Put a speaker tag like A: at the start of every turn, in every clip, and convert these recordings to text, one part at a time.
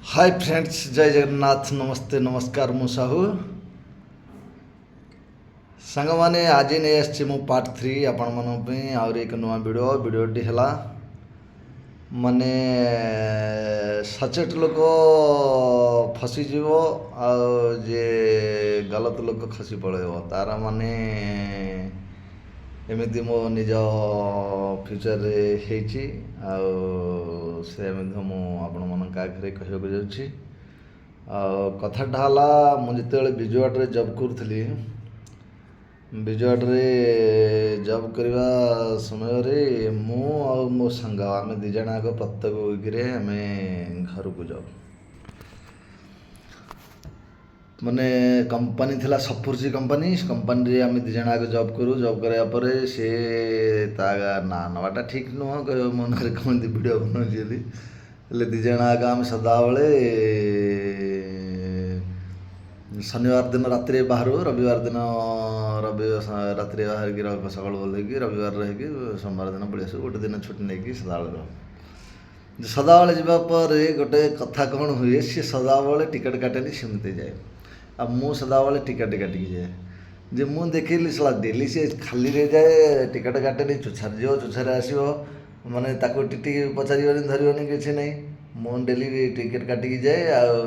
A: High friends, ଜୟ ଜଗନ୍ନାଥ, ନମସ୍ତେ, ନମସ୍କାର। ମୁଁ ସାହୁ। ସାଙ୍ଗମାନେ, ଆଜି ନେଇ ଆସିଛି ମୁଁ ପାର୍ଟ 3 ଆପଣମାନଙ୍କ ପାଇଁ ଆହୁରି ଏକ ନୂଆ ଭିଡ଼ିଓ। ଭିଡ଼ିଓଟି ହେଲା ମାନେ ସଚେତ ଲୋକ ଫସିଯିବ ଆଉ ଯିଏ ଗଲତ ଲୋକ ଖସି ପଳେଇବ। ତାର ମାନେ ଏମିତି ମୋ ନିଜ ଫ୍ୟୁଚରରେ ହେଇଛି ଆଉ ସେ ମଧ୍ୟ ମୁଁ ଆପଣମାନଙ୍କ ଆଗରେ କହିବାକୁ ଯାଉଛି। ଆଉ କଥାଟା ହେଲା, ମୁଁ ଯେତେବେଳେ ବିଜୟୱାଡ଼ାରେ ଜବ୍ କରୁଥିଲି, ବିଜୟୱାଡ଼ାରେ ଜବ୍ କରିବା ସମୟରେ ମୁଁ ଆଉ ମୋ ସାଙ୍ଗ, ଆମେ ଦୁଇ ଜଣ ଯାକ ପ୍ରତ୍ୟେକ ୱିକ୍ରେ ଆମେ ଘରକୁ ଯାଉ। ମାନେ କମ୍ପାନୀ ଥିଲା ସପୁରଜି କମ୍ପାନୀ। ସେ କମ୍ପାନୀରେ ଆମେ ଦୁଇ ଜଣ ଯାକ ଜବ୍ କରୁ। ଜବ୍ କରିବା ପରେ ସେ ତା ନାଁ ନେବାଟା ଠିକ୍ ନୁହଁ, କହିବ ମନରେ କହନ୍ତି ଭିଡ଼ିଓ ବନାଉଛି ବୋଲି। ହେଲେ ଦୁଇ ଜଣ ଯାକ ଆମେ ସଦାବେଳେ ଶନିବାର ଦିନ ରାତିରେ ବାହାରୁ, ରବିବାର ଦିନ, ରବି ରାତିରେ ବାହାରିକି ସକାଳୁ ଓହ୍ଲେଇକି, ରବିବାର ରହିକି ସୋମବାର ଦିନ ପଳେଇ ଆସୁ। ଗୋଟେ ଦିନ ଛୁଟି ନେଇକି ସଦାବେଳେ ରହୁ। ସଦାବେଳେ ଯିବା ପରେ ଗୋଟେ କଥା କ'ଣ ହୁଏ, ସିଏ ସଦାବେଳେ ଟିକେଟ୍ କାଟେନି, ସେମିତି ଯାଏ ଆଉ ମୁଁ ସଦାବେଳେ ଟିକେଟ୍ କାଟିକି ଯାଏ। ଯେ ମୁଁ ଦେଖିଲି, ଶଳା ଡେଲି ସିଏ ଖାଲିରେ ଯାଏ, ଟିକେଟ୍ କାଟେନି, ଚୁଛାରେ ଯିବ, ଚୁଛାରେ ଆସିବ। ମାନେ ତାକୁ ଟିଟି ପଚାରିବନି, ଧରିବନି, କିଛି ନାହିଁ। ମୁଁ ଡେଲି ଟିକେଟ୍ କାଟିକି ଯାଏ ଆଉ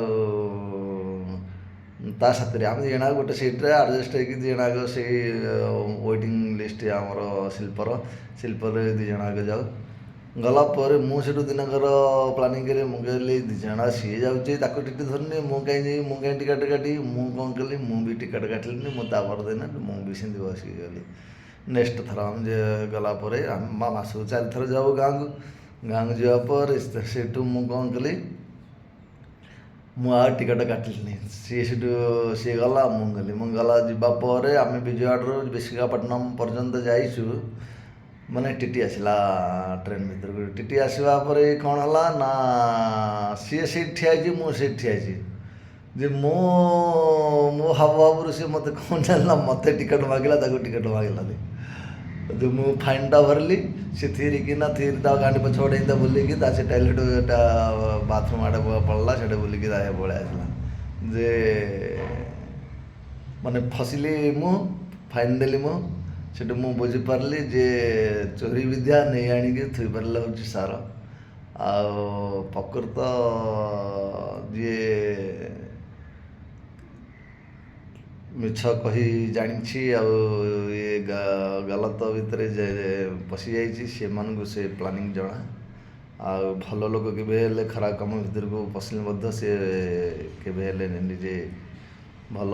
A: ତା ସାଥିରେ ଆମେ ଦୁଇ ଜଣ ଗୋଟେ ସିଟ୍ରେ ଆଡ଼ଜଷ୍ଟ ହେଇକି ଦୁଇ ଜଣ ଯାକ ସେଇ ୱେଟିଂ ଲିଷ୍ଟ ଆମର ସ୍ଲିପରରେ ଦୁଇ ଜଣ ଯାକ ଯାଉ। ଗଲା ପରେ ମୁଁ ସେଠୁ ଦିନକର ପ୍ଲାନିଂ କରି ମୁଁ କହିଲି, ଦୁଇ ଜଣ ସିଏ ଯାଉଛି, ତାକୁ ଟିଟି ଧରୁନି, ମୁଁ କାହିଁ ଯିବି? ମୁଁ କାହିଁ ଟିକେଟ୍ କାଟିବି? ମୁଁ କ'ଣ କଲି, ମୁଁ ବି ଟିକେଟ୍ କାଟିଲିନି। ମୁଁ ତା ପରଦିନ ମୁଁ ବି ସେମିତି ବସିକି ଗଲି। ନେକ୍ସଟ ଥର ଆମେ ଯେ ଗଲା ପରେ, ଆମେ ମାସକୁ ଚାରିଥର ଯାଉ ଗାଁକୁ। ଗାଁକୁ ଯିବା ପରେ ସେଠୁ ମୁଁ କ'ଣ କଲି, ମୁଁ ଆଉ ଟିକେଟ୍ କାଟିଲିନି। ସିଏ ସେଠୁ ସିଏ ଗଲା, ମୁଁ ଗଲି। ମୁଁ ଗଲା ଯିବା ପରେ ଆମେ ବିଜୟୱାଡ଼ାରୁ ବିଶାଖାପଟ୍ଟନମ ପର୍ଯ୍ୟନ୍ତ ଯାଇଛୁ, ମାନେ ଟିଟି ଆସିଲା ଟ୍ରେନ୍ ଭିତରକୁ। ଟିଟି ଆସିବା ପରେ କ'ଣ ହେଲା ନା, ସିଏ ସେଇଠି ଠିଆ ହେଇଛି, ମୁଁ ସେଇଠି ଠିଆ ହେଇଛି। ଯେ ମୁଁ ମୋ ହାବ ଭାବରୁ ସିଏ ମୋତେ କ'ଣ ଜାଣିଲା, ମୋତେ ଟିକେଟ୍ ମାଗିଲା, ତାକୁ ଟିକେଟ୍ ମାଗିଲାନି। ଯେ ମୁଁ ଫାଇନ୍ଟା ଭରିଲି। ସେ ଥିରିକିନା ଥିରି ତା ଗାଣ୍ଡି ପଛପଟେ ଏମିତି ବୁଲିକି ତା ସେ ଟଏଲେଟ୍ଟା ବାଥରୁମ୍ ଆଡ଼େ ପଳେଇଲା। ସେଠି ବୁଲିକି ତା ପଳେଇ ଆସିଲା। ଯେ ମାନେ ଫସିଲି ମୁଁ, ଫାଇନ୍ ଦେଲି ମୁଁ। ସେଠୁ ମୁଁ ବୁଝିପାରିଲି ଯେ ଚୋରି ବିଦ୍ୟା ନେଇ ଆଣିକି ଥୋଇପାରିଲେ ହେଉଛି ସାର। ଆଉ ପ୍ରକୃତ ଯିଏ ମିଛ କହି ଜାଣିଛି ଆଉ ଇଏ ଗଲତ ଭିତରେ ଯେ ପଶିଯାଇଛି, ସେମାନଙ୍କୁ ସେ ପ୍ଲାନିଂ ଜଣା। ଆଉ ଭଲ ଲୋକ କେବେ ହେଲେ ଖରାପ କାମ ଭିତରକୁ ପଶିଲେ ମଧ୍ୟ ସେ କେବେ ହେଲେ ନିଜେ ଭଲ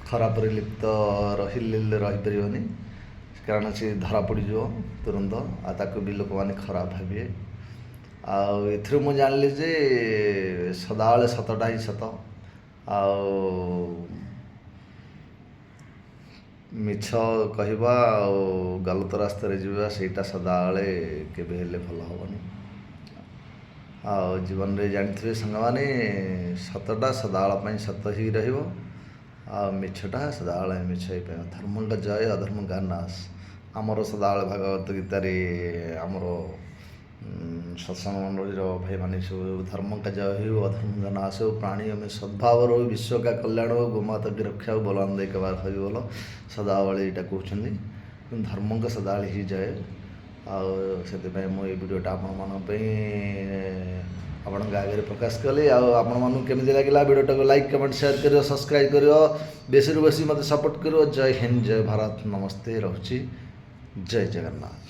A: ଖରାପରେ ଲିପ୍ତ ରହିଲେ ରହିପାରିବନି, କାରଣ ସେ ଧରା ପଡ଼ିଯିବ ତୁରନ୍ତ ଆଉ ତାକୁ ବି ଲୋକମାନେ ଖରାପ ଭାବିବେ। ଆଉ ଏଥିରୁ ମୁଁ ଜାଣିଲି ଯେ ସଦାବେଳେ ସତଟା ହିଁ ସତ ଆଉ ମିଛ କହିବା ଆଉ ଗଲତ ରାସ୍ତାରେ ଯିବା, ସେଇଟା ସଦାବେଳେ କେବେ ହେଲେ ଭଲ ହେବନି। ଆଉ ଜୀବନରେ ଜାଣିଥିବେ ସାଙ୍ଗମାନେ, ସତଟା ସଦାବେଳ ପାଇଁ ସତ ହିଁ ରହିବ ଆଉ ମିଛଟା ସଦାବେଳେ ମିଛ ହେଇପାରିବ। ଧର୍ମଙ୍କ ଜୟ, ଅଧର୍ମଙ୍କ ନାଶ। ଆମର ସଦାବେଳେ ଭାଗବତ ଗୀତାରେ ଆମର ସତ୍ସଙ୍ଗ ମଣ୍ଡଳୀର ଭାଇମାନେ ସବୁ, ଧର୍ମଙ୍କ ଜୟ ହେଉ, ଅଧର୍ମଙ୍କ ନାଶ ହେଉ, ପ୍ରାଣୀ ଆମେ ସଦ୍ଭାବ ରହୁ, ବିଶ୍ୱ କା କଲ୍ୟାଣ ହଉ, ଗୋମାତା କି ରକ୍ଷା ହଉ, ବୋଲାନନ୍ଦ ଏକ ବାର ହରି ବୋଲ, ସଦାବେଳେ ଏଇଟା କହୁଛନ୍ତି। କିନ୍ତୁ ଧର୍ମଙ୍କ ସଦାବେଳେ ହିଁ ଜୟ। ଆଉ ସେଥିପାଇଁ ମୁଁ ଏଇ ଭିଡ଼ିଓଟା ଆପଣମାନଙ୍କ ପାଇଁ ଆପଣଙ୍କ ଆଗରେ ପ୍ରକାଶ କଲି। ଆଉ ଆପଣମାନଙ୍କୁ କେମିତି ଲାଗିଲା, ଭିଡ଼ିଓଟାକୁ ଲାଇକ୍, କମେଣ୍ଟ, ସେୟାର କରିବ, ସବସ୍କ୍ରାଇବ୍ କରିବ, ବେଶୀରୁ ବେଶୀ ମୋତେ ସପୋର୍ଟ କରିବ। ଜୟ ହିନ୍ଦ, ଜୟ ଭାରତ, ନମସ୍ତେ, ରହୁଛି, ଜୟ ଜଗନ୍ନାଥ।